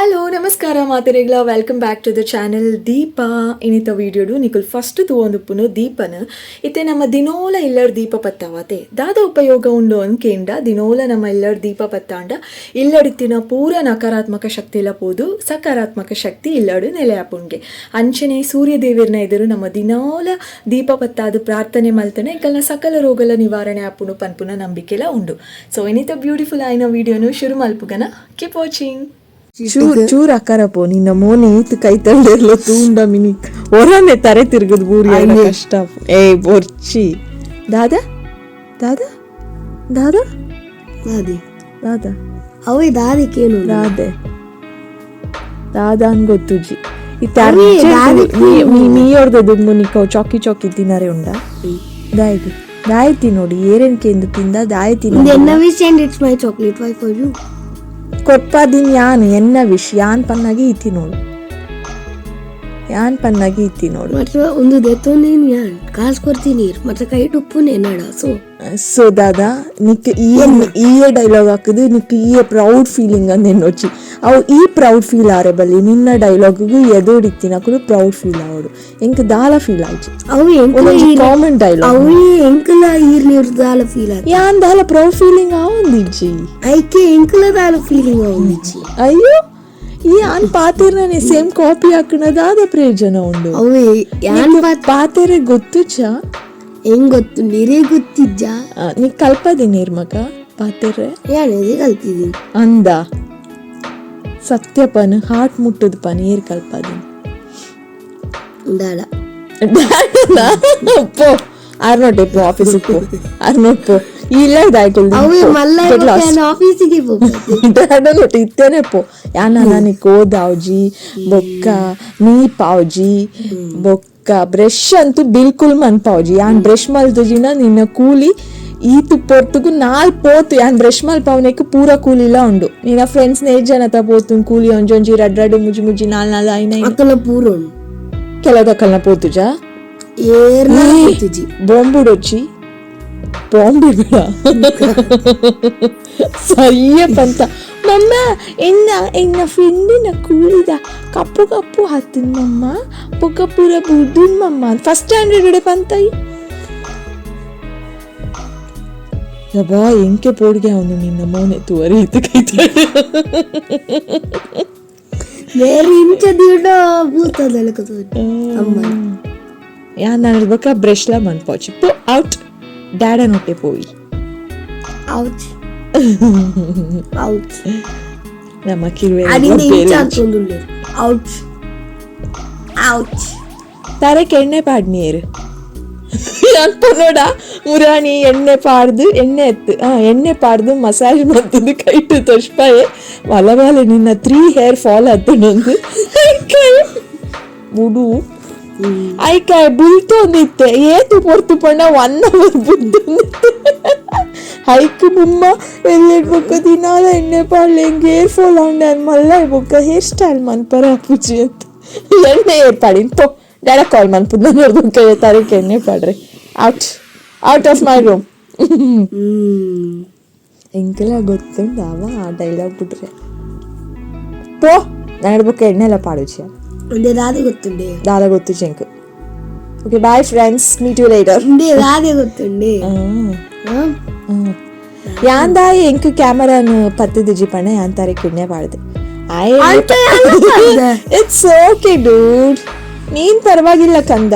Hello ನಮಸ್ಕಾರ ಮಾತೆರೆಗ್ಲ, welcome back to the channel. ದೀಪ ಇನಿತ ವೀಡಿಯೋಡು ನಿಕುಲ್ ಫಸ್ಟ್ ತೂವೊಂದುಪ್ಪುನು ದೀಪನ. ಇತ್ತೆ ನಮ್ಮ ದಿನೋಲ ಇಲ್ಲಡ್ ದೀಪ ಪತ್ತಾವತೆ, ದಾದ ಉಪಯೋಗ ಉಂಡು ಅಂದ್ಕೇಂಡ, ದಿನೋಲ ನಮ್ಮ ಇಲ್ಲಡ್ ದೀಪ ಪತ್ತಾಂಡ ಇಲ್ಲಡಿತ್ತಿನ ಪೂರ ನಕಾರಾತ್ಮಕ ಶಕ್ತಿಲ ಪೋದು ಸಕಾರಾತ್ಮಕ ಶಕ್ತಿ ಇಲ್ಲಡು ನೆಲೆ ಆಪುಂಡ್ಗೆ. ಅಂಚನೆ ಸೂರ್ಯ ದೇವೆರ್ನ ಎದುರು ನಮ್ಮ ದಿನೋಲ ದೀಪ ಪತ್ತಾದು ಪ್ರಾರ್ಥನೆ ಮಲ್ತನೆ ಎಂಕಲ್ನ ಸಕಲ ರೋಗಲ ನಿವಾರಣೆ ಆಪುಂಡು ಪನ್ಪುನ ನಂಬಿಕೆಲ ಉಂಡು. ಸೊ ಇನಿತ ಬ್ಯೂಟಿಫುಲ್ ಆಯಿನ ವೀಡಿಯೋನು ಶುರು ಮಲ್ಪುಗನ. Keep watching. ಚೂರ್ ಚೂರ್ ಅಕ್ಕರಪೋ, ನಿನ್ನ ಮೋನೆ ಈತ್ ಕೈ ತಳ್ಳಿರ್ಲೋ ತೂಂಡ ಮಿನಿಕ್ ಒರನೆ ತರೆ ತಿರುಗದ್ ಬೂರಿ ಕಷ್ಟ. ಏ ಬೊರ್ಚಿ. ದಾದಾ ದಾದಾ ದಾದಾ. ದಾದೆ? ದಾದಾ? ಅವೇ ದಾದೆ ಕೇನು? ದಾದೆ ದಾದಾ ಅನ್ ಗೊತ್ತುಜಿ. ಇತ್ತೆ ಅವೇ ದಾದೆ? ಮೀಯೋರ್ದ ದುಂಬು ನಿಕ್ಕ ಚಾಕಿ ಚಾಕಿ ತಿನ್ನರೆ ಉಂಡ. ದಾಯಿಗೆ ದಾಯಿ ನೋಡಿ ಏರೇನ್ ಕೇಂದು ತಿಂದ ದಾಯಿ ತಿನ್ನ. ಎನ್ನ wish and it's my chocolate, why for you? ಕೊರ್ಪಾದಿನ್ ಯಾನ್ ಎನ್ನ ವಿಶ್ ಯಾನ್ ಪನ್ನಾಗಿ ಇತ್ತಿ ನೋಡು, ಯಾನ್ ಪನ್ನಾಗಿ ಇತ್ತಿ ನೋಡು. ಮತ್ತೆ ಒಂದು ದೆತ್ತೊಂದೇನು ಯಾನ್ ಕಾಸು ಕೊಡ್ತೀನಿ, ಮತ್ತೆ ಕೈ ಉಪ್ಪುನೆ ನಡ ಸೊ. ಸೊ ದಾದಾ, ನಿಕ್ ಈ ಈ ಡೈಲಾಗ್ ಹಾಕಿದ್ ನಿಕ್ ಈ ಪ್ರೌಡ್ ಫೀಲಿಂಗ್ ಅಂದ್ ಎನ್ನೊಚ್ಚಿ. ಅವು ಈ ಪ್ರೌಡ್ ಫೀಲ್ ಆರೆ ಬಲ್ಲಿ. ನಿನ್ನ ಡೈಲಾಗ್ಗೂ ಎದೋಡಿತ್ತಿನ ಅಕುಲು ಪ್ರೌಡ್ ಫೀಲ್ ಆವಡು, ಎಂಕ್ ದಾಲ ಫೀಲ್ ಆಯ್ತು. ಅವು ಎಂಕಲ ಕಾಮನ್ ಡೈಲಾಗ್. ಅವು ಎಂಕಲ ಈರ್ ನೀರು ದಾಲ ಫೀಲ್ ಆತ. ಯಾನ್ ದಾಲ ಪ್ರೌಡ್ ಫೀಲಿಂಗ್ ಆವೊಂದಿಜ್ಜಿ. ಐಕೆ ಎಂಕಲ ದಾಲ ಫೀಲಿಂಗ್ ಆವೊಂದಿಜ್ಜಿ. ಅಯ್ಯೋ, ಈ ಆನ್ ಪಾತೆರ್ನೇ ಸೇಮ್ ಕಾಪಿ ಹಾಕಣದಾದ ಪ್ರಯೋಜನ ಉಂಡು? ಅವೇ ಯಾನ್ ಪಾತೆರೆ ಗೊತ್ತುಚ? ಹೆಂಗ್ ಗೊತ್ತು? ನೀರೇ ಗೊತ್ತಿಜ್ಜಾ? ನೀ ಕಲ್ಪದಿ ನೀರ್ ಮಗ ಪಾತೆರೆ? ಯಾನ್ ಅದೇ ಕಲ್ತಿದ್ದೀನಿ. ಅಂದ ಸತ್ಯಪನ್ ಹಾರ್ಟ್ ಮುಟ್ಟದ ಪನ್, ಏರ್ ಕಲ್ಪದಿನ್? ದಾಲ. ಪೋ ಆರ್ನೋಟೆ, ಪೋ ಆಫೀಸಿಗೆ ಪೋ. ಆರ್ನೋಟ್ ಪೋ, ಇಲ್ಲ. ಅವೇ ಮಲ್ಲ ಆಫೀಸಿಗೆ ಹೋಗ್ಬೇಕು. ಇತ್ತೇನೆ ಪೋ. ಯಾನ ನನಗೆ ಓದಾವ್ಜಿ ಬೊಕ್ಕ ಮೀಪಾವ್ಜಿ ಬೊಕ್ಕ ಬ್ರಷ್ ಅಂತೂ ಬಿಲ್ಕುಲ್ ಮನ್ಪಾವ್ಜಿ. ಯಾನ್ ಬ್ರಷ್ ಮಲ್ತುಜಿನ ನಿನ್ನ ಕೂಲಿ ಈತು ಪೊರ್ತುಗು ನಾಲ್ ಪೋತು. ಯಾನ್ ಬ್ರಷ್ ಮಲ್ಪಾವನೆಕ್ ಪೂರ ಕೂಲಿಲ ಉಂಡು. ನಿನ್ನ ಫ್ರೆಂಡ್ಸ್ ಏಜ್ ಜನತ ಪೋತು ಕೂಲಿ? ಒಂಜೊಂಜಿ ರಡ್ ರಡ್, ಮುಜಿ ಮುಜಿ, ನಾಲ್ ನಾಲ್, ಐನ ಐನ್. ಅಕ್ಕಲ ಪೂರ ಉಂಡು. ಕೆಲದಕ್ಕಲ್ನ ಪೋತುಜಾ? ಏರ್ನ ಗೊತ್ತಿಜ್ಜಿ. ಬೊಂಬುಡೊಚ್ಚಿ ಬಾಂಬೆ ಬೇಡ ಸರಿಯಪ್ಪಂತ. ಮಮ್ಮ ಎನ್ನ ಎನ್ನ ಫ್ರೆಂಡಿನ ಕೂಲಿದ ಕಪ್ಪು ಕಪ್ಪು ಹತ್ತಿನ ಮಮ್ಮ, ಪೊಕ್ಕ ಪೂರ ಬುಡ್ಡುನ್ ಮಮ್ಮ. ಫಸ್ಟ್ ಸ್ಟ್ಯಾಂಡರ್ಡ್ ಪಂತಾಯಿ. ಯಬ್ಬಾ, ಎಂಕೆ ಪೋಡಿಗೆ ಅವನು ನಿನ್ನ ಮೋನೆ ತುವರಿ ಇತ್ತು ಕೈತಾಳೆ. ಬೇರೆ ಇಂಚ ದೀಡ ಭೂತದಲ್ಲ ಅಮ್ಮ. ಯಾನ್ ನಾನು ಬ್ರಷ್ಲ ಮನ್ಪೋಚಿ. ಪೋ ಔಟ್, ಡ್ಯಾಡನೊಟ್ಟೆ ಪೋಯಿ. Ouch ouch. ನಮ್ಮ ಕಿರುವೆ. ಅಡಿಂದ ಇಂಚ ಹಾಕೊಂಡುಳ್ಳೆ ಔಚ್ ಔಚ್. ತರಕ್ಕೆ ಎಣ್ಣೆ ಪಾಡ್ನಿಯರು ಅನ್ಪನೋಡ ಮುರಾಣಿ ಎಣ್ಣೆ ಪಾಡ್ದು ಎಣ್ಣೆ ಎತ್ತು ಎಣ್ಣೆ ಪಾಡ್ದು ಮಸಾಜ್ ಮಲ್ತದು ಕೈಟು ತೊಷ್ಪಾಯೆ. ವಲ ವಲ ನಿನ್ನ three hair fall ಆತನೊಂದು ಬುಡು. ಐಕಾಯ್ ಬುಲ್ತೊಂದಿತ್ತೆ. ಏತು ಪೊರ್ತು ಪಂಡ ಒನ್ ಅವರ್ ಬುಲ್ತೊಂದಿತ್ತೆ. ಹೈಕ್ ಬುಮ್ಮ ಎಲ್ಲೆಡ್ ಬೊಕ್ಕ ದಿನಾಲ ಎಣ್ಣೆ ಪಾಡ್ಲೆ, ಎಂಕ್ ಹೇರ್ ಫಾಲ್ ಆಂಡ ಮಲ್ಲ ಬೊಕ್ಕ ಹೇರ್ ಸ್ಟೈಲ್ ಮನ್ಪರ ಆಪುಜಿ ಅಂತ ಎಣ್ಣೆ ಏರ್ ಪಾಡಿನ್ ಪೋ. ಡ್ಯಾಡ ಕಾಲ್ ಮನ್ಪುದ ಬೊಕ್ಕ ತಾರೀಕು ಎಣ್ಣೆ ಪಾಡ್ರೆ. Out, out of my room. ಎಂಕೆಲ್ಲ ಗೊತ್ತುಂಡು ಅವ ಆ ಡೈಲಾಗ್ ಬಿಟ್ರೆ ಪೋ. ನಾನು ಬೊಕ್ಕ ಎಣ್ಣೆ ಎಲ್ಲ ಪಾಡುಚಿ. ಒಂದೇ ದಾದೆ ಗೊತ್ತುಂಡೆ? ದಾದ ಗೊತ್ತು ಚೆಂಕು. Okay, bye friends, meet you later. ಒಂದೇ ದಾದೆ ಗೊತ್ತುಂಡೆ? ಯಾಂದಾಯ ಎಂಕ್ ಕ್ಯಾಮರಾನು ಪತ್ತಿದಿಜಿ ಪಣ್ಣ ಯಾನ್ ತಾರೀಕು ಎಣ್ಣೆ ಪಾಡ್ದೆ. It's okay dude, ನೀನ್ ಪರವಾಗಿಲ್ಲ ಕಂದ.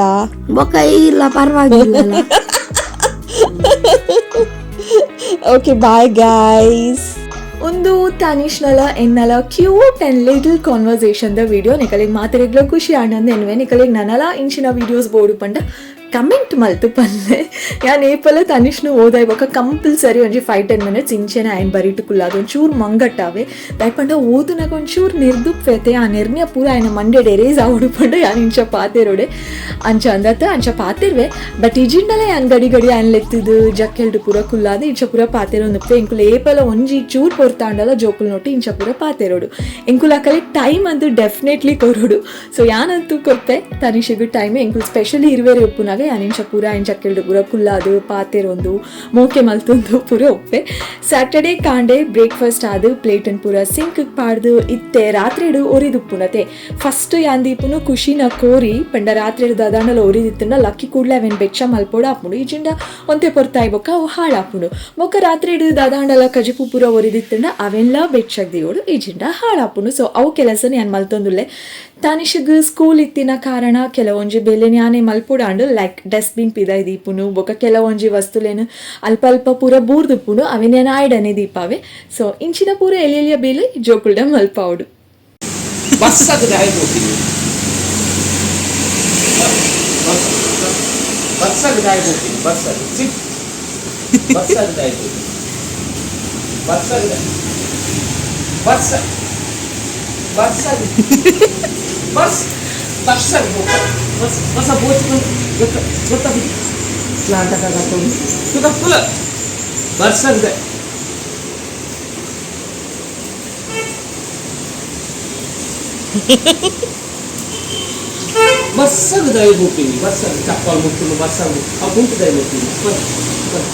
ಬೊಕ್ಕ ಇಲ್ಲ ಪರವಾಗಿಲ್ಲ. Okay, bye guys. ಒಂದು ತನಿಷ್ನಲ ಎನ್ನಲ cute and little conversation the video ನಿಕಲಿಗೆ ಮಾತೆರೆಗ್ಲ ಖುಷಿ ಆನಂದ ಎನ್ನುವೆ. ನಿಕಲಿಗೆ ನನಲ ಇಂಚಿನ ವಿಡಿಯೋಸ್ ಬೋಡು ಪಂಡ ಕಮೆಂಟ್ ಮಲ್ತು ಪನ್ನೆ. ಯಾನ್ ಏಪಲ ತನಿಷ್ನು ಓದಾಯ್ ಬೊಕ್ಕ ಕಂಪಲ್ಸರಿ ಒಂಜಿ 5-10 ಮಿನಿಟ್ಸ್ ಇಂಚೆನೆ ಆಯ್ನ್ ಬರಿಟು ಕುಲ್ಲಾದ ಒಂಚೂರು ಮಂಗಟ್ಟಾವೆ. ದಾಯ್ ಓದುನಾಗ ಒಂಚೂರು ನಿರ್ದುಪ್ಪೈತೆ. ಆ ನಿರ್ಣಯ ಪೂರ ಆಯ್ನ ಮಂಡೆಡ್ ಎರೇಸ್ ಆವಡು ಪಂಡ ಯಾನ್ ಇಂಚ ಪಾತೆರೋಡೆ ಅಂಚ ಅಂದತ್ತ ಅಂಚ ಪಾತಿರ್ವೆ. ಬಟ್ ಇಜಿಂಡಲ ಯಾನ್ ಗಡಿ ಗಡಿ ಆಯ್ನ್ ಲೆತ್ತದು ಜಕ್ಕೆಲ್ಡು ಪೂರ ಕುಲ್ಲಾದ ಇಂಚ ಪೂರ ಪಾತೆರೊಂದುಪ್ಪೆ. ಎಂಕುಲು ಏಪಲ ಒಂಜಿ ಚೂರ್ ಪೊರ್ತಾಂಡಲ ಜೋಕುಲ್ ನೋಟಿ ಇಂಚ ಪೂರ ಪಾತೆರೋಡು. ಎಂಕುಲು ಅಕಲೆ ಟೈಮ್ ಅಂತೂ ಡೆಫಿನೆಟ್ಲಿ ಕೊರೋಡು. ಸೊ ಯಾನಂತೂ ಕೊರ್ಪೆ ತನಿಷಿಗೂ ಟೈಮ್. ಎಂಕುಲು ಸ್ಪೆಷಲಿ ಇರುವೆರೆ ಉಪ್ಪುನಾಗ. ಉಪ್ಪುನಾಗ ಯಾನ್ ಇಂಚ ಪೂರ ಇಂಚ ಪೂರ ಕುಲ್ಲಾದು ಪಾತೆರೊಂದು ಮೋಕೆ ಮಲ್ತೊಂದು ಪೂರ ಉಪ್ಪೆ. ಸ್ಯಾಟರ್ಡೆ ಕಾಂಡೆ ಬ್ರೇಕ್ಫಾಸ್ಟ್ ಆದ್ ಪ್ಲೇಟನ್ ಪೂರ ಸಿಂಕ್ ಪಾಡ್ದು ಇತ್ತೆ ರಾತ್ರಿಡು ಒರಿದುಪ್ಪುನತೆ. ಫಸ್ಟ್ ಯಾನ್ ದೀಪುನು ಖುಷಿನ ಕೋರಿ ಪಂಡ ರಾತ್ರಿ ದಾದಾಂಡಲ ಒರಿದಿತ್ತಂಡ ಲಕ್ಕಿ ಕೂಡ್ಲೆ ಅವೆನ್ ಬೆಚ್ಚ ಮಲ್ಪೊಡು ಆಪುಂಡು. ಈಜಿಂಡ ಒಂತೆ ಪೊರ್ತಾಯಿ ಬೊಕ್ಕ ಅವು ಹಾಳಾಪುಂಡು. ಬೊಕ್ಕ ರಾತ್ರಿಡು ದಾದಾಂಡಲ ಕಜಿಪು ಪೂರ ಒರಿದಿತ್ತಂಡ ಅವೆನ್ಲ ಬೆಚ್ಚಗ್ ದೀವೊಡು, ಈಜಿಂಡ ಹಾಳಾಪುಂಡು. ಸೊ ಅವು ಕೆಲಸನ ಯಾನ್ ಮಲ್ತೊಂದುಲ್ಲೆ. ತಾನಿಷಗ್ ಸ್ಕೂಲ್ ಇತ್ತಿನ ಕಾರಣ ಕೆಲವೊಂಜಿ ಬೇಲೆ ಯಾನೆ ಮಲ್ಪೊಡಾಂಡು, ಲೈಕ್ ಡಸ್ಟ್ಬಿನ್ ಪಿದಾಯ್ ದೀಪುನು, ಬೊಕ್ಕ ಕೆಲವೊಂಜಿ ವಸ್ತುಲೇನು ಅಲ್ಪ ಅಲ್ಪ ಪೂರ ಬೂರ್ದುಪ್ಪುಂಡು ಅವೆನ್ ಯಾನ್ ಆಯ್ಡನೆ ದೀಪಾವೆ. ಸೊ ಇಂಚಿನ ಪೂರ ಎಲ್ಯ ಎಲ್ಯ ಬೇಲೆ ಜೋಕುಲ್ಡ ಮಲ್ಪಾವೊಡು. ಬರ್ಸಗ್ ದಾಯೆ ಪೋತೀನಿ, ಬರ್ಸಗ್ ದಾಯೆ ಪೋತೀನಿ, ಬರ್ಸಗ್ ಸಿಟ್, ಬರ್ಸಗ್ ದಾಯೆ ಪೋತೀನಿ, ಬರ್ಸಗ್ ಬರ್ಸ ಬರ್ಸಗ್ ಬರ್ಸ್ ಬರ್ಸಗ್ ಪೋಪ ಬರ್ಸ ಬರ್ಸ ಪೋಚು ಗೊತ್ತ ಗೊತ್ತ ನಾಟಕ ತುಕ ಫುಲ್ ಬರ್ಸಗ್ ಬರ್ಸಗ್ ದಾಯೆ ಪೋಪಿನಿ, ಬರ್ಸಗ್ ಚಪ್ಪಲ್ ಮುಟ್ಟುನು, ಬರ್ಸಗ್ ಅವು ಕುಂಟು ದಾಯೆ ಮುಟ್ಟಿನಿ, ಬಸ್ ಬಸ್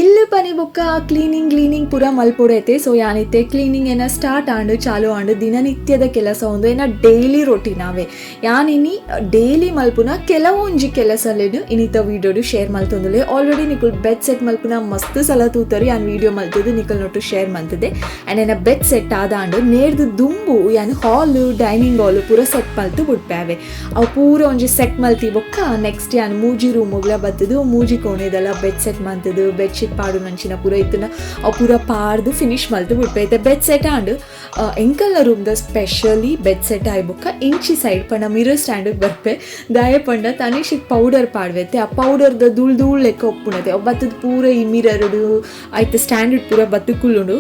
ಇಲ್ಲು ಪನಿ ಬೊಕ್ಕ ಕ್ಲೀನಿಂಗ್ ಕ್ಲೀನಿಂಗ್ ಪೂರ ಮಲ್ಪೊಡೈತೆ. ಸೊ ಯಾನಿತ್ತೆ ಕ್ಲೀನಿಂಗ್ ಏನ ಸ್ಟಾರ್ಟ್ ಆಂಡ್ ಚಾಲು ಆಂಡ್ ದಿನನಿತ್ಯದ ಕೆಲಸ ಒಂದು ಏನ ಡೈಲಿ ರೊಟೀನ್ ಅವೇ. ಯಾನಿನಿ ಡೈಲಿ ಮಲ್ಪುನ ಕೆಲವೊಂಜಿ ಕೆಲಸಲೇನು ಇನ್ನಿತ ವೀಡಿಯೋಡು ಶೇರ್ ಮಲ್ತೊಂದುಲ್ಲೆ. ಆಲ್ರೆಡಿ ನಿಕುಲ್ ಬೆಡ್ ಸೆಟ್ ಮಲ್ಪುನ ಮಸ್ತ್ ಸಲ ತೂತರು, ಯಾನ್ ವೀಡಿಯೋ ಮಲ್ತದು ನಿಕಲ್ ನೊಟ್ಟು ಶೇರ್ ಮಲ್ತದೆ. ಆ್ಯಂಡ್ ಏನ ಬೆಡ್ ಸೆಟ್ ಆದಾಂಡ್ ನೇರ್ದು ದುಂಬು ಯಾನ್ ಹಾಲ್ ಡೈನಿಂಗ್ ಹಾಲ್ ಪೂರ ಸೆಟ್ ಮಲ್ತು ಬುಡ್ಪಾವೆ. ಅವು ಪೂರ ಒಂಜಿ ಸೆಟ್ ಮಲ್ತಿ ಬೊಕ್ಕ ನೆಕ್ಸ್ಟ್ ಯಾನ್ ಮೂಜಿ ರೂಮುಗ್ಲ ಬತ್ತದು ಮೂಜಿ ಕೋಣೆದೆಲ್ಲ ಬೆಡ್ ಸೆಟ್ ಮಲ್ತದು ಬೆಡ್ಶೀಟ್ ಪಾಡು ನಂಚಿನ ಪೂರ ಇತ್ತನ ಅವು ಪೂರ ಪಾಡ್ದು ಫಿನಿಶ್ ಮಲ್ತು ಬುಡ್ಪೆ. ಬೆಡ್ ಸೆಟ್ ಆಂಡ್ ಎಂಕಲ್ನ ರೂಮ್ದ ಸ್ಪೆಷಲಿ ಬೆಡ್ ಸೆಟ್ ಆಯ್ ಬೊಕ್ಕ ಇಂಚಿ ಸೈಡ್ ಪಂಡ ಮಿರರ್ ಸ್ಟ್ಯಾಂಡ್ ಬರ್ಪೆ. ದಾಯೆ ಪಂಡ ತನಿಷಿಕ್ ಪೌಡರ್ ಪಾಡ್ವೆತ್ತೆ, ಆ ಪೌಡರ್ದ ಧೂಳ್ ಧೂಳ್ ಲೆಕ್ಕ ಒಪ್ಪುನತೆ ಅವು ಬತ್ತದ ಪೂರ ಈ ಮಿರರ್ಡು ಐತ ಸ್ಟ್ಯಾಂಡ್ ಪೂರ ಬತ್ತು ಕುಲ್ಲುಂಡು.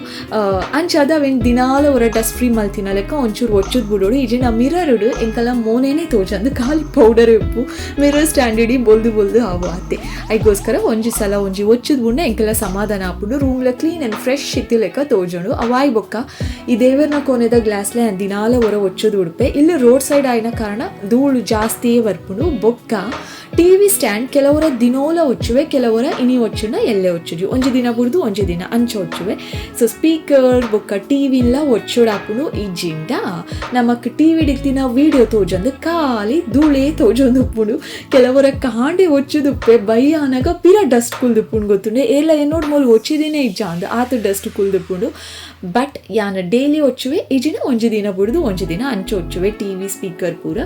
ಅಂಚಾದ ಅವೆನ್ ದಿನಾಲ ಒರ ಡಸ್ಟ್ ಫ್ರೀ ಮಲ್ತಿನ ಲೆಕ್ಕ ಒಂಚೂರು ಒಚ್ಚುದ್ ಬುಡೋಡು. ಈಜಿನ ಮಿರರ್ಡು ಎಂಕಲ್ನ ಮೋನೇನೆ ತೋಜಂದು ಖಾಲಿ ಪೌಡರ್ ಉಪ್ಪು ಮಿರರ್ ಸ್ಟ್ಯಾಂಡ್ ಇಡಿ ಬೊಲ್ದು ಬೊಲ್ದು ಆವು ಅತ್ತೆ. ಐಗೋಸ್ಕರ ಒಂಜಿ ಸಲ ಒಂಜಿ ಒಚ್ಚುದ್ ಬುಂಡ ಎಂಕಲ ಸಮಾಧಾನ ಆಪುಂಡು, ರೂಮ್ಲ ಕ್ಲೀನ್ ಆ್ಯಂಡ್ ಫ್ರೆಶ್ ಇತ್ತಿ ಲೆಕ್ಕ ತೋಜುಂಡು. ಅವಾಯ್ ಬೊಕ್ಕ ಈ ದೇವರ್ನ ಕೋನೆದ ಗ್ಲಾಸ್ಲೆ ದಿನಾಲ ಒರ ಒಚ್ಚುದು ಉಡುಪೆ. ಇಲ್ಲಿ ರೋಡ್ ಸೈಡ್ ಆಯಿನ ಕಾರಣ ಧೂಳು ಜಾಸ್ತಿಯೇ ಬರ್ಪುಂಡು. ಬೊಕ್ಕ ಟಿವಿ ಸ್ಟ್ಯಾಂಡ್ ಕೆಲವರ ದಿನೋಲ ಒಚ್ಚುವೆ, ಕೆಲವರ ಇನಿ ಒಚ್ಚುನ ಎಲ್ಲೆ ಒಚ್ಚುಜು, ಒಂಜಿ ದಿನ ಬುಡ್ದು ಒಂಜಿ ದಿನ ಅಂಚ ಒಚ್ಚುವೆ. ಸೊ ಸ್ಪೀಕರ್ ಬೊಕ್ಕ ಟಿವಿಲ ಒಚ್ಚೋಡಾಪುಂಡು. ಈ ಜಿಂಡ ನಮಕ್ ಟಿವಿ ಡಿತ್ತಿನ ವೀಡಿಯೋ ತೋಜೊಂದು ಖಾಲಿ ಧೂಳೇ ತೋಜೊಂದು ಉಪ್ಪುಂಡು. ಕೆಲವರ ಕಾಂಡೆ ಒಚ್ಚುದುಪ್ಪೆ ಬೈ ಆನಗ ಪಿರ ಡಸ್ಟ್ ಕುಲ್ದುಪ್ಪುಂಡು ಗೊತ್ತುಂಡೆ, ಏಲ ಎನ್ನೋಡ್ ಮೂಲು ಒಚ್ಚಿದಿನೇ ಇಜ್ಜ ಅಂದ್ ಆತ ಡಸ್ಟ್ ಕುಲ್ದುಪ್ಪುಂಡು. ಬಟ್ ಯಾನ ಡೈಲಿ ಒಚ್ಚುವೆ, ಈಜಿನ ಒಂಜಿ ದಿನ ಬುಡ್ದು ಒಂಜಿ ದಿನ ಅಂಚ ಒಚ್ಚುವೆ ಟಿವಿ ಸ್ಪೀಕರ್ ಪೂರ.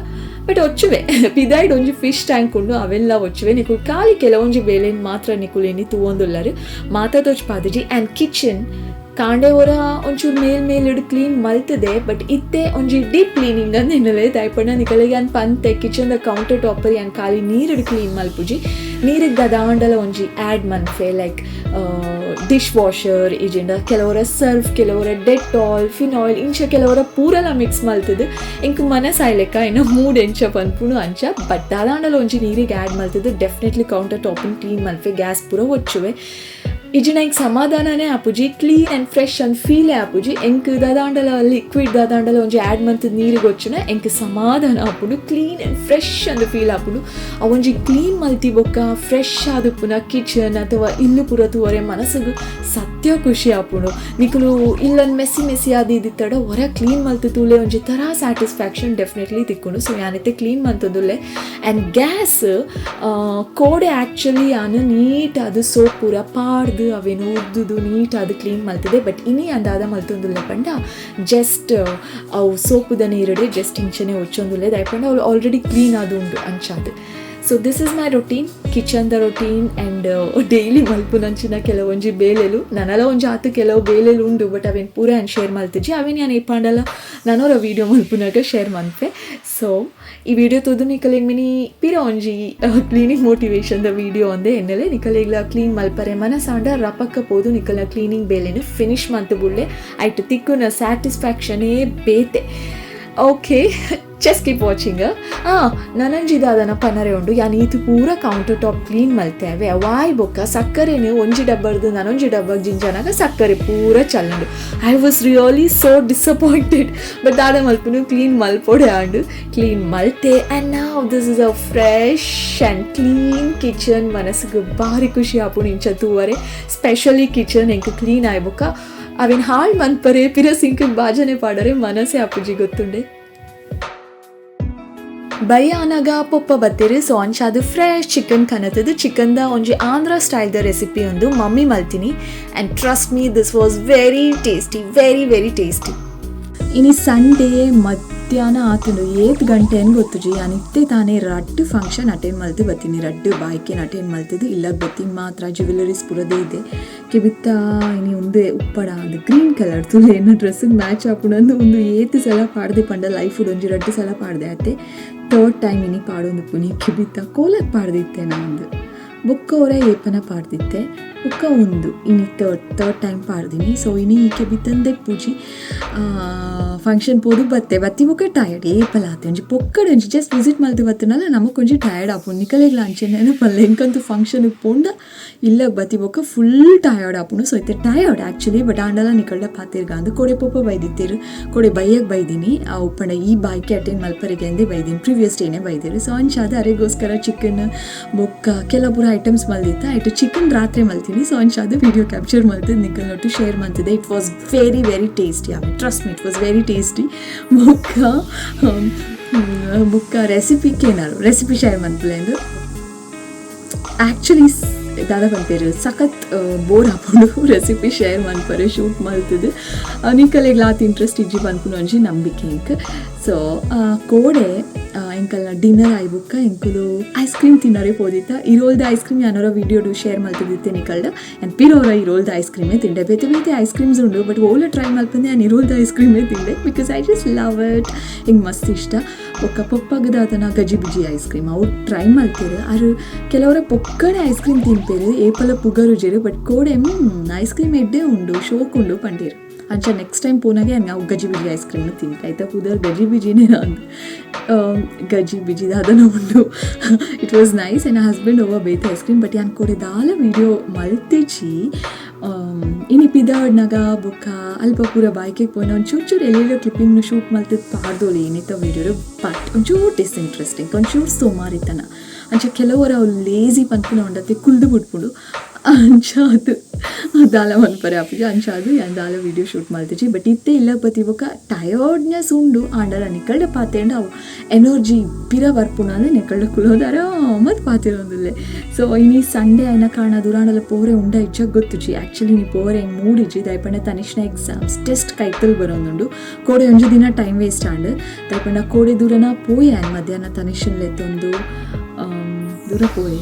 ಬಟ್ ಒಚ್ಚುವೆ ಪಿದಾಯ್ಡ್ ಒಂಜಿ ಫಿಶ್ ಟ್ಯಾಂಕ್ ಉಂಡು ಅವೆಲ್ಲ ಒಚ್ಚುವೆ. ನಿಕುಲ್ ಖಾಲಿ ಕೆಲವೊಂಜಿ ಬೇಲೆನ್ ಮಾತ್ರ ನಿಕುಲ್ ಎನಿ ತೂವೊಂದುಲ್ಲರು ಮಾತ ತೋಚ್ಪಾದಿಜಿ. ಆ್ಯಂಡ್ ಕಿಚನ್ ಕಾಂಡೆ ಒರ ಒಂಚೂರು ಮೇಲ್ ಮೇಲಿಡು ಕ್ಲೀನ್ ಮಲ್ತದೆ, ಬಟ್ ಇತ್ತೆ ಒಂಜಿ ಡೀಪ್ ಕ್ಲೀನಿಂಗ್ ಅಂದ್ ಎನ್ನಲೆ. ದಾಯೆಪಂಡ ನಿಕಲೆಗ್ ಯಾನ್ ಪಂತೆ ಕಿಚನ್ ದ ಕೌಂಟರ್ ಟಾಪರ್ ಯಾನ್ ಖಾಲಿ ನೀರುಡು ಕ್ಲೀನ್ ಮಲ್ಪುಜಿ, ನೀರಿಗೆ ದದಾಂಡಲ ಒಂಜಿ ಆ್ಯಡ್ ಮನ್ಫೆ ಲೈಕ್ ಡಿಶ್ ವಾಷರ್ ಇಜಿಂಡ ಕೆಲವರ ಸರ್ಫ್, ಕೆಲವರ ಡೆಟಾಲ್, ಫಿನಾಯ್ಲ್ ಇಂಚ ಕೆಲವರ ಪೂರಲ ಮಿಕ್ಸ್ ಮಲ್ತದು ಎಂಕ್ ಮನಸಾಯ್ಲೆಕ್ಕ ಇನ್ನ ಮೂಡ್ ಎಂಚ ಪನ್ಪುನು ಅಂಚ. ಬಟ್ ದಾದಾಂಡಲ ಒಂಜಿ ನೀರಿಗೆ ಆ್ಯಡ್ ಮಲ್ತದು ಡೆಫಿನೆಟ್ಲಿ ಕೌಂಟರ್ ಟಾಪಿನ ಕ್ಲೀನ್ ಮಲ್ಪೆ, ಗ್ಯಾಸ್ ಪೂರ ಒಚ್ಚುವೆ. ಇಜಿನ ಎಂಕ್ ಸಮಾಧಾನನೇ ಆಪುಜಿ, ಕ್ಲೀನ್ ಆ್ಯಂಡ್ ಫ್ರೆಶ್ ಅಂದ್ ಫೀಲೇ ಆಪುಜಿ. ಎಂಕ್ ದಾದಾಂಡಲ ಲಿಕ್ವಿಡ್ ದಾದಾಂಡಲ ಒಂಜಿ ಆ್ಯಡ್ ಮಲ್ತದ ನೀರಿಗೆ ಒಚ್ಚುನ ಎಂಕ್ ಸಮಾಧಾನ ಆಪುಂಡು, ಕ್ಲೀನ್ ಆ್ಯಂಡ್ ಫ್ರೆಶ್ ಅಂದ್ ಫೀಲ್ ಆಪುಂಡು. ಅವು ಒಂಜಿ ಕ್ಲೀನ್ ಮಲ್ತಿ ಬೊಕ್ಕ ಫ್ರೆಶ್ ಆದುಪ್ಪುನ ಕಿಚನ್ ಅಥವಾ ಇಲ್ಲು ಪೂರ ತೂವರೆ ಮನಸ್ಸುಗು ಸತ್ಯ ಖುಷಿ ಆಪುಂಡು. ನಿಕುಲು ಇಲ್ಲನ್ ಮೆಸ್ಸಿ ಮೆಸ್ಸಿ ಆದ್ ಇದಿತ್ತಡ ಹೊರ ಕ್ಲೀನ್ ಮಲ್ತು ತೂಲೆ ಒಂಜಿ ಥರ ಸ್ಯಾಟಿಸ್ಫ್ಯಾಕ್ಷನ್ ಡೆಫಿನೆಟ್ಲಿ ತಿಕ್ಕುಂಡು. ಸೊ ಯಾನಿತ್ತೆ ಕ್ಲೀನ್ ಮಲ್ತೊಂದುಲ್ಲೆ. ಆ್ಯಂಡ್ ಗ್ಯಾಸ್ ಕೋಡೆ ಆ್ಯಕ್ಚುಲಿ ಯಾನ್ ನೀಟ್ ಅದು ಸೋಪ್ ಪೂರ ಪಾಡ್ದು ಅವೇನು ಉದ್ದುದು ನೀಟ್ ಅದು ಕ್ಲೀನ್ ಮಲ್ತದೆ. ಬಟ್ ಇನಿ ಅಂದಾದ ಮಲ್ತೊಂದುಲ್ಲೆ ಪಂಡ ಜಸ್ಟ್ ಅವು ಸೋಪುದ ನೀರುಡೆ ಜಸ್ಟ್ ಇಂಚನೆ ಒಚ್ಚೊಂದುಲ್ಲೆ, ದಾಯೆಪಂಡ ಅವು ಆಲ್ರೆಡಿ ಕ್ಲೀನ್ ಆದು ಉಂಡು ಅಂಚಾದ್. So this is my routine, ಕಿಚನ್ದ routine and daily ಮಲ್ಪುನಂಚಿನ ಕೆಲವೊಂಜಿ ಬೇಲೆಲು. ನನಲ ಒಂಜಿ ಆತು ಕೆಲವು ಬೇಲೆಲು ಉಂಡು, ಬಟ್ ಅವೇನು ಪೂರ ಯಾನ್ ಶೇರ್ ಮಲ್ತಿಜಿ, ಅವೇನು ಯಾನ್ ಏಪಾಂಡಲ ನನೊರ ವೀಡಿಯೋ ಮಲ್ಪುನಾಗ ಶೇರ್ ಮನ್ಪೆ. ಸೊ ಈ ವಿಡಿಯೋ ತೂದು ನಿಕಲೆಗ್ ಮಿನಿ ಪಿರ ಒಂಜಿ ಕ್ಲೀನಿಂಗ್ ಮೋಟಿವೇಶನ್ ದ ವಿಡಿಯೋ ಅಂದೆ ಎನ್ನಲೆ. ನಿಕಲೆಗ್ಲ ಕ್ಲೀನ್ ಮಲ್ಪರೆ ಮನಸಾಂಡ ರಪಕ್ಕ ಪೋದು ನಿಕಲ್ನ ಕ್ಲೀನಿಂಗ್ ಬೇಲೆನು ಫಿನಿಶ್ ಮಲ್ತು ಬುಡ್ಲೆ, ಐಟ್ ತಿಕ್ಕುನ ಸ್ಯಾಟಿಸ್ಫ್ಯಾಕ್ಷನೇ ಬೇತೆ. Okay, just keep watching. ನನಂಜಿ ದಾದನ ಪನರೆ ಉಂಡು, ಯಾನ್ ಈತ್ ಪೂರ counter top clean ಮಲ್ತೇವೆ. ವಾಯ್ ಬೊಕ್ಕ ಸಕ್ಕರೆನು ಒಂಜಿ ಡಬ್ಬರ್ದು ನನೊಂಜಿ ಡಬ್ಬಗ್ ಜಿಂಜನಾಗ ಸಕ್ಕರೆ ಪೂರ ಚಲ್ಲುಂಡು. I was really so disappointed, but ದಾದ ಮಲ್ಪುನು, ಕ್ಲೀನ್ ಮಲ್ಪೊಡೆ ಆಂಡ್ ಕ್ಲೀನ್ ಮಲ್ತೆ. ಆ್ಯಂಡ್ ನಾವು this is a fresh and clean kitchen. ಮನಸ್ಸಿಗೆ ಭಾರಿ ಖುಷಿ ಆಪುಂಡು ಇಂಚ ತೂವರೆ. ಸ್ಪೆಷಲಿ ಕಿಚನ್ ಎಂಕ್ ಕ್ಲೀನ್ ಆಯ್ ಬೊಕ್ಕ ಅವೆನ್ ಹಾಳ್ ಮನ್ಪರೆ, ಪಿರ ಸಿಂಕ್ ಬಾಜನೆ ಪಾಡರೆ ಮನಸ್ಸೇ ಆಪುಜಿ, ಗೊತ್ತುಂಡೆ. ಬಯ್ಯ ಆನಗ ಪೊಪ್ಪ ಬತ್ತೆರ್. ಸೊ ಅಂಚಾದ್ ಫ್ರೆಶ್ ಚಿಕನ್ ಕನತದು ಚಿಕನ್ದ ಒಂಜಿ ಆಂಧ್ರ ಸ್ಟೈಲ್ದ ರೆಸಿಪಿ ಒಂದು mummy ಮಲ್ತಿನಿ. And trust me, this was very tasty, very very tasty. ಇನಿ ಸಂಡೇ, ಮಧ್ಯಾಹ್ನ ಆತುಂಡು. ಏತ್ ಗಂಟೆ ಅನ್ ಗೊತ್ತುಜಿ. ಯಾನ್ ಇತ್ತೆ ತಾನೇ ರಡ್ಡ್ ಫಂಕ್ಷನ್ ಅಟೆಂಡ್ ಮಲ್ತು ಬತ್ತೀನಿ. ರಡ್ಡ್ ಬಾಯ್ಕೆನ್ ಅಟೆಂಡ್ ಮಲ್ತದು ಇಲ್ಲಗ್ ಬತ್ತೀನಿ. ಮಾತ್ರ ಜ್ಯುವೆಲರೀಸ್ ಪೂರದೇ ಇದೆ. ಕೆಬಿತ್ತ ಇನಿ ಉಂದೆ ಉಪ್ಪಡ ಅದು ಗ್ರೀನ್ ಕಲರ್ ತುಲೆ, ಎನ್ನ ಡ್ರೆಸ್ಸಿಗೆ ಮ್ಯಾಚ್ ಆಪುಂಡು. ಒಂದು ಏತ್ ಸಲ ಪಾಡ್ದೆ ಪಂಡ ಲೈಫ್ ಒಂಜಿ ರಡ್ಡ್ ಸಲ ಪಾಡ್ದೆ ಅತ್ತೆ. ಥರ್ಡ್ ಟೈಮ್ ಇನಿ ಪಾಡೊಂದು ಪುನಿ. ಕೆಬಿತ್ತ ಕೋಲಕ್ ಪಾಡ್ದಿತ್ತೆ ನಾ ಒಂದು, ಬೊಕ್ಕ ಒರ ಏಪನ ಪಾಡ್ದಿತ್ತೆ, ಬೊಕ್ಕ ಒಂದು ಇನಿ third third time ಪಾಡ್ದಿನಿ. So ಇನಿ ಈ ಕೆಬಿತ್ತಂದೆ ಪೂಜಿ ಫಂಕ್ಷನ್ ಪೋದು ಬತ್ತೆ. ಬತ್ತಿ ಬೊಕ್ಕ ಟಯರ್ಡ್ ಏಪಲ ಆತೆ. ಒಂಜಿ ಪೊಕ್ಕಡೆ ಒಂಜಿ ಜಸ್ಟ್ ವಿಸಿಟ್ ಮಲ್ತು ಬತ್ತುನಲ್ಲ, ನಮಕ್ ಒಂಜಿ ಟಯರ್ಡ್ ಆಪುಂಡು. ನಿಕಲೆಗ್ಲ ಅಂಚೆನೆ ಪಲ್ಲೆ. ಎಂಕಂತೂ ಫಂಕ್ಷನ್ಗೆ ಪೋಂಡ ಇಲ್ಲ ಬತ್ತಿ ಬೊಕ್ಕ ಫುಲ್ ಟಯರ್ಡ್ ಆಪುಂಡು. ಸೊ ಇತ್ತೆ tired actually, but ಆಂಡಲ ನಿಕಲ್ಡ ಪಾತೆರ್ಗ ಅಂದ್ ಕೋಡೆ ಪೊಪ್ಪ ಬೈದಿತ್ತೇರು. ಕೋಡೆ ಬೈಯಕ್ ಬೈದಿನಿ. ಆ ಉಪ್ಪಂಡ ಈ ಬಾಯ್ಕೆ ಅಟೆಂಡ್ ಮಲ್ಪರಿಗೆ ಅಂದೇ ಬೈದಿನಿ. ಪ್ರೀವಿಯಸ್ ಡೇನೆ ಬೈದಿರು. ಸೊ ಅಂಚಾದ ಅರೆಗೋಸ್ಕರ ಚಿಕನ್ ಬೊಕ್ಕ ಕೆಲ ಪೂರ ಐಟಮ್ಸ್ ಮಲ್ದಿತ್ತ. ಆಯ್ತು, ಚಿಕನ್ ರಾತ್ರಿ ಮಲ್ತೀನಿ. ಸೊ ಅಂಚಾದ ವಿಡಿಯೋ ಕ್ಯಾಪ್ಚರ್ ಮಲ್ತದೆ ನಿಕಲ್ ಒಟ್ಟು ಶೇರ್ ಮಾಡ್ತಿದ್ದೆ. It was very very tasty. ಆಮೇಲೆ trust me, it was very tasty. ಬೊಕ್ಕ ಬೊಕ್ಕ ರೆಸಿಪಿ ಕೇನಾರು ರೆಸಿಪಿ ಶೇರ್ ಮನ್ಪುಲೆಂದು. ಆ್ಯಕ್ಚುಲಿ ದಾದ ಪನ್ಪೆರ್, ಸಖತ್ ಬೋರ್ ಆಪುಂಡು ರೆಸಿಪಿ ಶೇರ್ ಮನ್ಪರೆ. ಶೂಟ್ ಮಲ್ತದು ನಿಕಲೆಗ್ಲ ಆತ್ ಇಂಟ್ರೆಸ್ಟ್ ಇಜ್ಜಿ ಪನ್ಪುನ ಒಂಜಿ ನಂಬಿಕೆ ಎಂಕ್. ಸೊ ಕೋಡೆ ಎಂಕಲ್ನ ಡಿನ್ನರ್ ಆಯ್ ಬೊಕ್ಕ ಎಂಕುಲು ಐಸ್ ಕ್ರೀಮ್ ತಿನ್ನರೆ ಪೋದಿತ್ತ. ಇರೋಲ್ದ ಐಸ್ ಕ್ರೀಮ್ ಯಾನೋರ ವಿಡಿಯೋಡು ಶೇರ್ ಮಲ್ತದಿತ್ತೆ ನಿಕಲ್ಡ. ಆ್ಯಂಡ್ ಪಿರೋರ ಇರೋಲ್ದ ಐಸ್ ಕ್ರೀಮೇ ತಿಂಡೆ. ಬೇತೆ ಬೇತೆ ಐಸ್ ಕ್ರೀಮ್ಸ್ ಉಂಡು, ಬಟ್ ಓಲ ಟ್ರೈ ಮಲ್ಪಂದೆ ನಾನು ಇರೋಲ್ದ ಐಸ್ ಕ್ರೀಮೇ ತಿಂಡೆ, because I just love it. ಹಿಂಗೆ ಮಸ್ತ್ ಇಷ್ಟ. ಬೊಕ್ಕ ಪೊಪ್ಪಗದಾತನ ಗಜಿ ಬಿಜಿ ಐಸ್ ಕ್ರೀಮ್ ಅವು ಟ್ರೈ ಮಲ್ತೇರು. ಆರು ಕೆಲವರ ಪೊಕ್ಕಡೆ ಐಸ್ ಕ್ರೀಮ್ ತಿನ್ಪೇರು, ಏಪಲ ಪುಗರುಜೆರು. ಬಟ್ ಕೋಡೆ ಐಸ್ ಕ್ರೀಮ್ ಎಡ್ಡೆ ಉಂಡು, ಶೋಕ್ ಉಂಡು ಪಂಡೇರು. ಅಂಚ ನೆಕ್ಸ್ಟ್ ಟೈಮ್ ಪೋನಾಗೆ ನಾವು ಗಜಿ ಬಿಜಿ ಐಸ್ ಕ್ರೀಮ್ ತಿನ್ಕ. ಆಯ್ತಾ ಪುದರ್ ಗಜಿ ಬಿಜಿನೇ ಅಂದ್ ಗಜಿ ಬಿಜಿ ದಾದನ ಉಂಡು. It was nice. ಎನ್ನ ಹಸ್ಬೆಂಡ್ ಒವ್ವ ಬೇತೆ ice cream, but ಯಾನ್ ಕೋಡೆ ದಾಲ ವೀಡಿಯೋ ಮಲ್ತಿಜಿ. ಇನಿ ಪಿದಾಡ್ನಾಗ ಬೊಕ್ಕ ಅಲ್ಪ ಪೂರ ಬಾಯ್ಕೆಗ್ ಪೋಯಿನ ಒಂಚೂರು ಚೂರು ಎಲ್ಲೆಲ್ಲೋ ಕ್ಲಿಪ್ಪಿಂಗ್ ಶೂಟ್ ಮಲ್ತದ್ ಪಾಡ್ದೋಲಿ ಇನ್ನಿತ ವೀಡಿಯೋ. ಬಟ್ ಒಂಚೂರು ಡಿಸ್ಇಂಟ್ರೆಸ್ಟಿಂಗ್, ಒಂಚೂರು ಸೋಮಾರಿತನ. ಅಂಚ ಕೆಲವರ ಅವು ಲೇಜಿ ಪನ್ಪುನ ಉಂಡತೆ, ಕುಲ್ದು ಬಿಟ್ಪುಂಡು. ಅಂಚ ಅದು ದಾಲ ಮನ್ಪರೆ ಆಪುಜಿ. ಅಂಚ ಅದು ಯಾನ್ ದಾಲ ವೀಡಿಯೋ ಶೂಟ್ ಮಲ್ತಿಜಿ. ಬಟ್ ಇತ್ತೆ ಇಲ್ಲ ಬತ್ತಿ ಬೊಕ್ಕ ಟಯರ್ಡ್ನೆಸ್ ಉಂಡು. ಆಂಡಲ ನಿಕಲ್ಡ ಪಾತೆಂಡ ಅವು ಎನರ್ಜಿ ಪಿರ ಬರ್ಪುಂಡು ಅಂದ್ರೆ ನಿಕಲ್ಡ ಕುಲೋದು ಆರಾಮದ್ ಪಾತೆರೊಂದುಲ್ಲೆ. ಸೊ ಇನಿ ಸಂಡೇ ಆಯ್ನ ಕಾರಣ ದುರಾಂಡಲ ಪೋರೆ ಉಂಡ ಇಜ್ಜ ಗೊತ್ತುಜಿ. ಆ್ಯಕ್ಚುಲಿ ಇನಿ ಪೋರೆ ಹೆಂಗೆ ಮೂಡಿಜ್ಜಿ. ದಾಯಪಂಡ ತನಿಷ್ನ ಎಕ್ಸಾಮ್ಸ್ ಟೆಸ್ಟ್ ಕೈತಲ್ ಬರೋದುಂಡು. ಕೋಡೆ ಒಂಜಿ ದಿನ ಟೈಮ್ ವೇಸ್ಟ್ ಆಂಡ್. ದಾಯಪಂಡ ಕೋಡೆ ದೂರನ ಪೋಯೆ ಮಧ್ಯಾಹ್ನ ತನಿಷನ್ ಲೆತ್ತೊಂದು ದೂರ ಪೋಯೆ.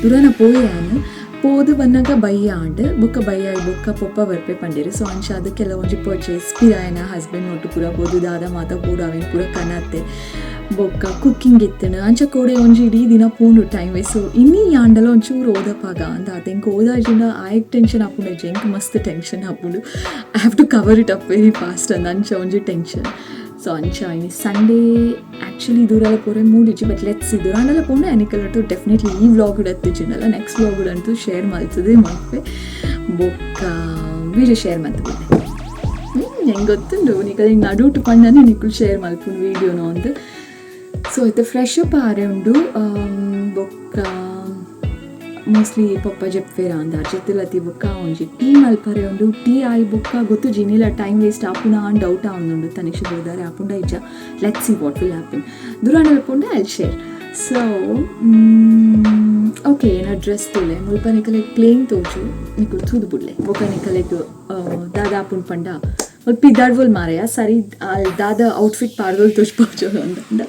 ದೂರನ ಪೋಯೆ ಆನ್ ಪೋದು ಬನ್ನಗ ಬಯ್ಯ ಆಂಡ್. ಬೊಕ್ಕ ಬಯ್ಯ ಬೊಕ್ಕ ಪೊಪ್ಪ ಬರ್ಪೆ ಪಂಡೇರು. ಸೊ ಅಂಚ ಅದು ಕೆಲವೊಂಜಿ ಪರ್ಚೇಸ್ ಪಿರಾಯನ ಹಸ್ಬೆಂಡ್ ಒಟ್ಟು ಪೂರ ಪೋದು ದಾದ ಮಾತ ಪೋಡು ಅವೇನು ಪೂರ ಕನತ್ತೆ. ಬೊಕ್ಕ ಕುಕ್ಕಿಂಗ್ ಇತ್ತನು. ಅಂಚ ಕೋಡೆ ಒಂಜಿ ಇಡೀ ದಿನ ಪೋಂಡು ಟೈಮ್. ಸೊ ಇನ್ನಿ ಆಂಡಲ ಒಂಚೂರು ಓದಪಾಗ ಅಂದ ಆತ. ಎಂಕ್ ಓದಾಜಿಂಡ ಆಯಕ್ ಟೆನ್ಷನ್ ಆಪುಂಡು, ಎಂಕ್ ಮಸ್ತ್ ಟೆನ್ಷನ್ ಆಪುಂಡು. I have to cover it up very fast ಅಂದ ಅಂಚ ಒಂಜಿ ಟೆನ್ಷನ್. ಸೊ ಅಂಚ ಇನಿ ಸಂಡೇ ಆ್ಯಕ್ಚುಲಿ ದೂರಲ್ಲ ಪೋರೆ ಮೂಡಿಜ್ಜಿ. ಬಟ್ let's, ದೂರಾಂಡಲ ಪೋಂಡೆ ಅನಿಕಲ್ ಡೆಫಿನೆಟ್ಲಿ ಈ ವ್ಲಾಗ್ ಇಡತ್ತಿಜಿನಲ್ಲ, ನೆಕ್ಸ್ಟ್ ವ್ಲಾಗ್ ಅಂತೂ ಶೇರ್ ಮಲ್ತದೆ ಮಲ್ಪೆ. ಬೊಕ್ಕ ವೀಡಿಯೋ ಶೇರ್ ಮಲ್ತದೆ. ಹೆಂಗೆ ಗೊತ್ತುಂಡು ನಿಕಲ್ ಹಿಂಗೆ ನಡುಟು ಪಂಡನೆ ನಿಕುಲ್ ಶೇರ್ ಮಲ್ಪುಂಡು ವೀಡಿಯೋನು ಅಂದ್. ಸೊ ಇತ್ತೆ ಫ್ರೆಶ್ ಅಪ್ ಆರೆ ಉಂಡು. ಬೊಕ್ಕ ಮೋಸ್ಟ್ಲಿ ಪಪ್ಪ ಜೆಪ್ಪೇರ ಅಂದ ಜೊತೆಲತಿ ಬೊಕ್ಕ ಒಂಜಿ ಟೀ ಮಲ್ಪರೆ ಉಂಡು. ಟೀ ಆಯ್ ಬೊಕ್ಕ ಗೊತ್ತು ಜಿನಿಲ ಟೈಮ್ ವೇಸ್ಟ್ ಆಪುನ ಅಂಡ್ ಡೌಟ್ ಆವೊಂದುಂಡು. ತನಿಷ್ ಬೋದಾರೆ ಆಪುಂಡ ಇಜ್ಜ, let's see what will happen. ದುರಾಂಡಲ ಪೋಂಡ I share. So okay, ಏನ ಡ್ರೆಸ್ ತೋಲೆ ಮುಲ್ಪ ನಿಕಲೆಗ್ ಪ್ಲೇನ್ ತೋಜು, ನಿಕುಲ್ ತೂದು ಬುಡ್ಲೆ. ಬೊಕ್ಕ ನಿಕಲೆಗ್ ದಾದ ಆಪುಂಡು ಪಂಡ ಮುಲ್ಪ ಪಿದಾಡ್ವೋಲ್ ಮಾರಾಯ. ಸರಿ, ಅಲ್ಲಿ ದಾದ ಔಟ್ಫಿಟ್ ಪಾಡ್ದೋಲ್ ತೋಜ್ಪಾವ್ಜೋ ಅಂದ.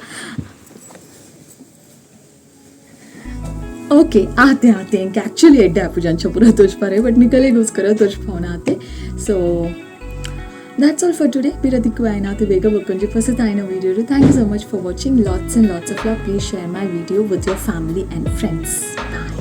ಓಕೆ, ಆತೆ ಆತೆ. ಎಂಕ್ ಆ್ಯಕ್ಚುಲಿ ಎಡ್ಡೆ ಆಪುಜಿ ಅಂಚ ಪೂರ ತೋಜ್ಪಾರೆ, ಬಟ್ ನಿಕಲೆಗೋಸ್ಕರ ತೋಜ್ಪಾವನ ಆತೆ. So that's all for today. ಪಿರ ತಿಕ್ಕು ಆಯ್ನಾತು ಬೇಗ ಬೊಕ್ಕೊಂಜಿ ಹೊಸತಾಯಿನ video. Thank you so much for watching. Lots and lots of love. Please share my video with your family and friends. Bye.